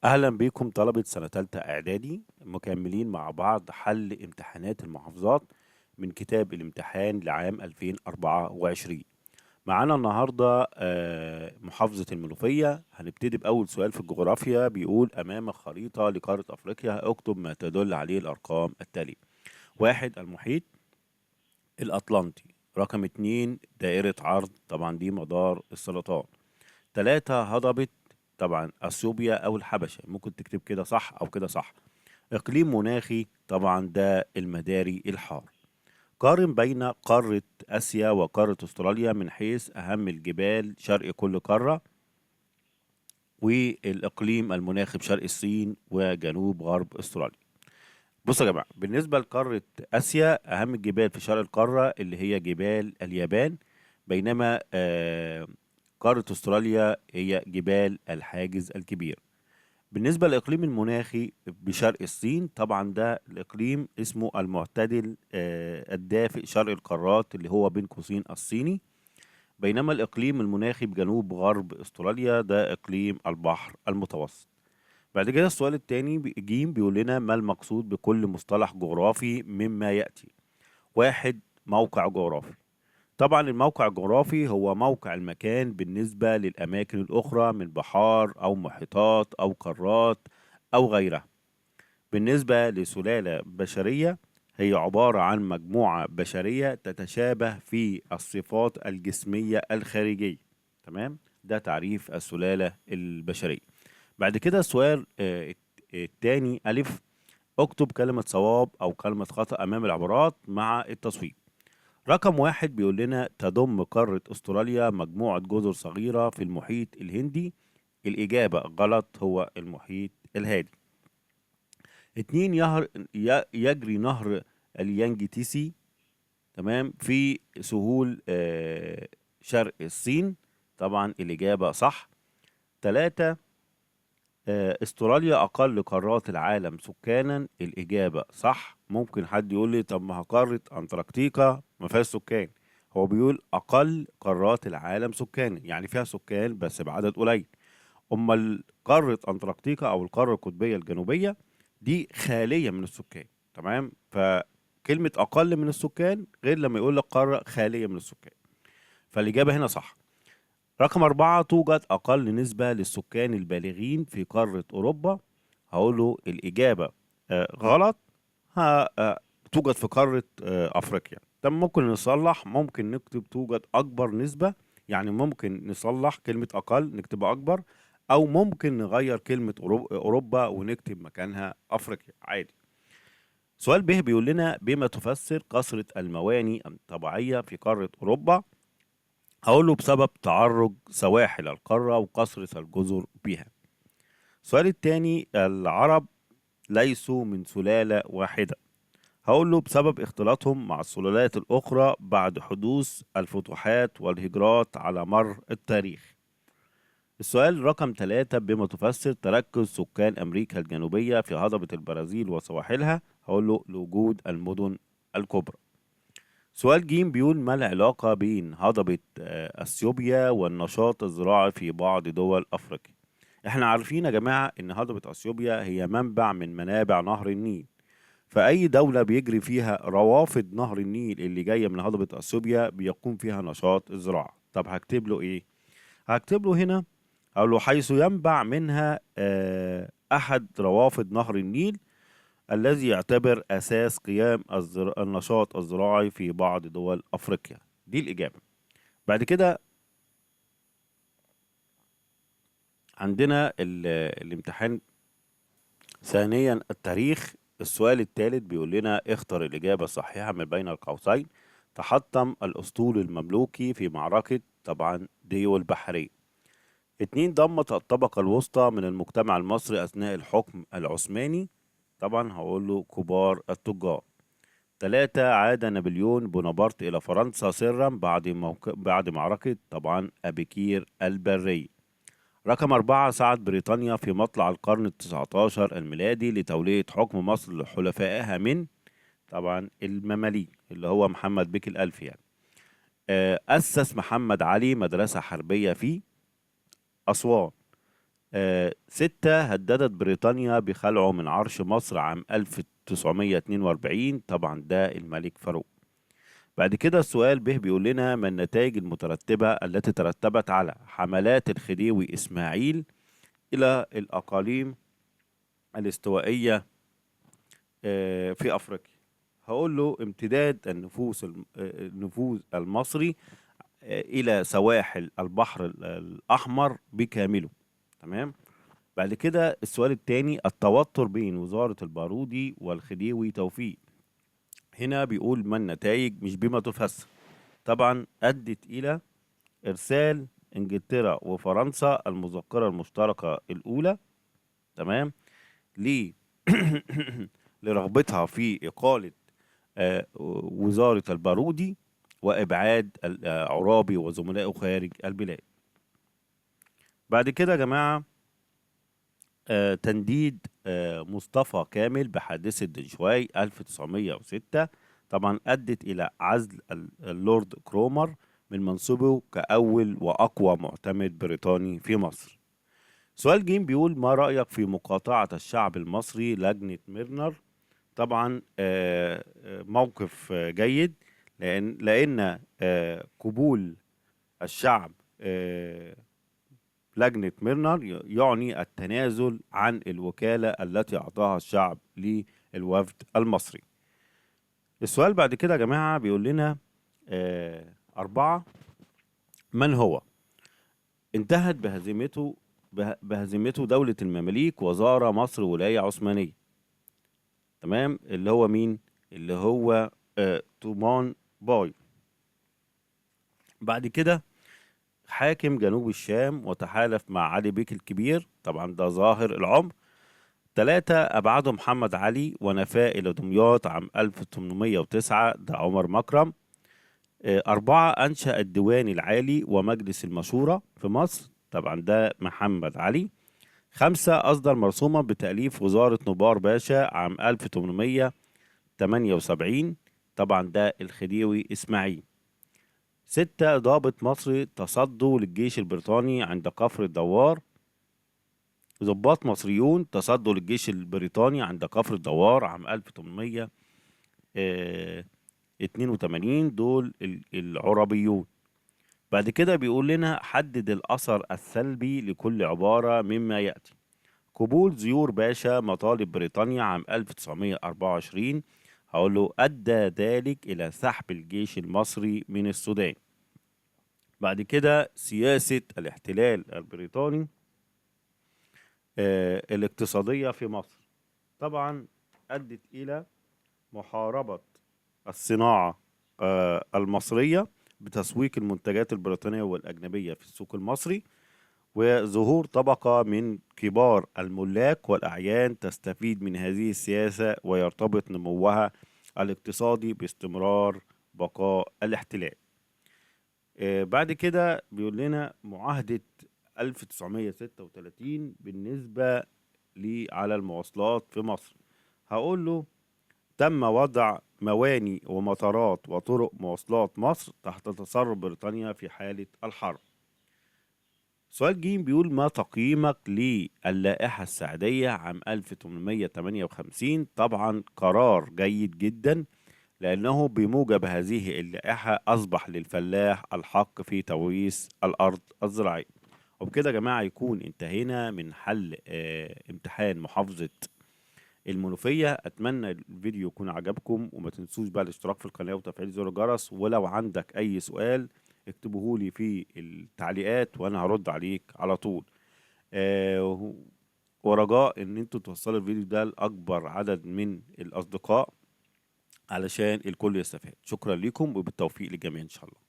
أهلا بكم طلبة سنة تالتة إعدادي، مكملين مع بعض حل امتحانات المحافظات من كتاب الامتحان لعام 2024. معانا النهاردة محافظة المنوفية. هنبتدي بأول سؤال في الجغرافيا، بيقول أمام خريطة لقارة أفريقيا اكتب ما تدل عليه الأرقام التالية. 1 المحيط الأطلنطي، رقم 2 دائرة عرض، طبعا دي مدار السرطان، 3 هضبة طبعا اثيوبيا او الحبشه، ممكن تكتب كده صح او كده صح. اقليم مناخي طبعا ده المداري الحار. قارن بين قارة اسيا وقاره استراليا من حيث اهم الجبال شرق كل قارة، والاقليم المناخي بشرق الصين وجنوب غرب استراليا. بصوا يا جماعة، بالنسبة لقاره اسيا اهم الجبال في شرق القارة اللي هي جبال اليابان، بينما قارة استراليا هي جبال الحاجز الكبير. بالنسبة للإقليم المناخي بشرق الصين، طبعا ده الإقليم اسمه المعتدل الدافئ شرق القارات اللي هو بين قوسين الصيني، بينما الإقليم المناخي بجنوب غرب استراليا ده إقليم البحر المتوسط. بعد كده السؤال الثاني جيم بيقول لنا ما المقصود بكل مصطلح جغرافي مما يأتي. 1 موقع جغرافي، طبعا الموقع الجغرافي هو موقع المكان بالنسبة للأماكن الأخرى من بحار أو محيطات أو قارات أو غيرها. بالنسبة لسلالة بشرية هي عبارة عن مجموعة بشرية تتشابه في الصفات الجسمية الخارجية. تمام، ده تعريف السلالة البشرية. بعد كده السؤال الثاني ألف، اكتب كلمة صواب أو كلمة خطأ أمام العبارات مع التصويب. رقم 1 بيقول لنا تضم قارة أستراليا مجموعة جزر صغيرة في المحيط الهندي. الإجابة غلط، هو المحيط الهادي. 2 يجري نهر اليانجتسي تمام في سهول شرق الصين، طبعا الإجابة صح. 3 استراليا أقل قارات العالم سكانا، الإجابة صح. ممكن حد يقول لي طب ما قارة أنتاركتيكا ما فيهاش سكان، هو بيقول أقل قارات العالم سكانا، يعني فيها سكان بس بعدد قليل. أما قارة أنتاركتيكا أو القارة القطبية الجنوبية دي خالية من السكان، تمام؟ فكلمة أقل من السكان غير لما يقول لك قارة خالية من السكان، فالإجابة هنا صح. رقم 4 توجد أقل نسبة للسكان البالغين في قارة أوروبا، هقول له الإجابة غلط، توجد في قارة أفريقيا. طب ممكن نصلح، ممكن نكتب توجد أكبر نسبة، يعني ممكن نصلح كلمة أقل نكتبها أكبر، أو ممكن نغير كلمة أوروبا ونكتب مكانها أفريقيا عادي. سؤال ب بيقول لنا بما تفسر كثرة المواني الطبيعية في قارة أوروبا، هقول له بسبب تعرج سواحل القارة وكثرة الجزر بها. السؤال الثاني العرب ليسوا من سلالة واحدة، هقول له بسبب اختلاطهم مع السلالات الأخرى بعد حدوث الفتوحات والهجرات على مر التاريخ. السؤال رقم 3 بما تفسر تركز سكان أمريكا الجنوبية في هضبة البرازيل وسواحلها، هقول له لوجود المدن الكبرى. سؤال ج بيقول ما العلاقة بين هضبة أثيوبيا والنشاط الزراعي في بعض دول أفريقيا؟ احنا عارفين يا جماعة ان هضبة أثيوبيا هي منبع من منابع نهر النيل، فأي دولة بيجري فيها روافد نهر النيل اللي جاية من هضبة أثيوبيا بيقوم فيها نشاط الزراعة. طب هكتب له ايه؟ هكتب له هنا هقول له حيث ينبع منها أحد روافد نهر النيل الذي يعتبر أساس قيام النشاط الزراعي في بعض دول أفريقيا. دي الإجابة. بعد كده عندنا الامتحان ثانيا التاريخ. السؤال الثالث بيقول لنا اختر الإجابة الصحيحة من بين القوسين. تحطم الأسطول المملوكي في معركة طبعا ديو البحرية. 2 ضمت الطبقة الوسطى من المجتمع المصري أثناء الحكم العثماني، طبعا هقول له كبار التجار. 3 عاد نابليون بونابرت إلى فرنسا سرا بعد معركة طبعا أبيكير البرية. رقم 4 سعت بريطانيا في مطلع القرن ال19 الميلادي لتولية حكم مصر لحلفائها من طبعا المماليك اللي هو محمد بك الألفي يعني. أسس محمد علي مدرسة حربية في أسوان. 6 هددت بريطانيا بخلعه من عرش مصر عام 1942، طبعا ده الملك فاروق. بعد كده السؤال به بيقول لنا ما النتائج المترتبة التي ترتبت على حملات الخديوي إسماعيل إلى الأقاليم الاستوائية في أفريقيا؟ هقول له امتداد النفوذ المصري إلى سواحل البحر الأحمر بكامله. تمام. بعد كده السؤال الثاني التوتر بين وزارة البارودي والخديوي توفيق. هنا بيقول ما النتائج مش بما تفسر. طبعا أدت إلى إرسال إنجلترا وفرنسا المذكرة المشتركة الأولى، تمام، لرغبتها في إقالة وزارة البارودي وإبعاد عرابي وزملائه خارج البلاد. بعد كده يا جماعة تنديد مصطفى كامل بحادثة دنشواي 1906، طبعا أدت إلى عزل اللورد كرومر من منصبه كأول وأقوى معتمد بريطاني في مصر. سؤال جيم بيقول ما رأيك في مقاطعة الشعب المصري لجنة ميرنر؟ طبعا موقف جيد، لأن قبول الشعب لجنة ميرنر يعني التنازل عن الوكالة التي أعطاها الشعب للوفد المصري. السؤال بعد كده يا جماعة بيقول لنا 4 من هو؟ انتهت بهزيمته دولة المماليك وزار مصر ولاية عثمانية. تمام، اللي هو مين؟ اللي هو تومان باي. بعد كده حاكم جنوب الشام وتحالف مع علي بيك الكبير، طبعا ده ظاهر العمر. 3 أبعده محمد علي ونفاه إلى دمياط عام 1809، ده عمر مكرم. 4 أنشأ الديوان العالي ومجلس المشورة في مصر، طبعا ده محمد علي. 5 أصدر مرسومة بتأليف وزارة نوبار باشا عام 1878، طبعا ده الخديوي إسماعيل. 6 ضابط مصري تصدوا للجيش البريطاني عند كفر الدوار. ضباط مصريون تصدوا للجيش البريطاني عند كفر الدوار عام 1882، دول العربيون. بعد كده بيقول لنا حدد الأثر السلبي لكل عبارة مما يأتي. قبول زيور باشا مطالب بريطانيا عام 1924، هقول له أدى ذلك إلى سحب الجيش المصري من السودان. بعد كده سياسة الاحتلال البريطاني الاقتصادية في مصر، طبعا أدت إلى محاربة الصناعة المصرية بتسويق المنتجات البريطانية والأجنبية في السوق المصري، وظهور طبقة من كبار الملاك والأعيان تستفيد من هذه السياسة ويرتبط نموها الاقتصادي باستمرار بقاء الاحتلال. بعد كده بيقول لنا معاهدة 1936 بالنسبة لي على المواصلات في مصر. هقول له تم وضع مواني ومطارات وطرق مواصلات مصر تحت تصرف بريطانيا في حالة الحرب. سؤال جيم بيقول ما تقييمك للائحة السعدية عام 1858؟ طبعا قرار جيد جدا، لأنه بموجب هذه اللائحة أصبح للفلاح الحق في توريث الأرض الزراعية. وبكده يا جماعة يكون انتهينا من حل امتحان محافظة المنوفية. أتمنى الفيديو يكون عجبكم، وما تنسوش بقى الاشتراك في القناة وتفعيل زر الجرس، ولو عندك أي سؤال اكتبهولي في التعليقات وأنا هرد عليك على طول. ورجاء إن انتوا توصلوا الفيديو ده لأكبر عدد من الأصدقاء علشان الكل يستفاد. شكرا لكم وبالتوفيق للجميع إن شاء الله.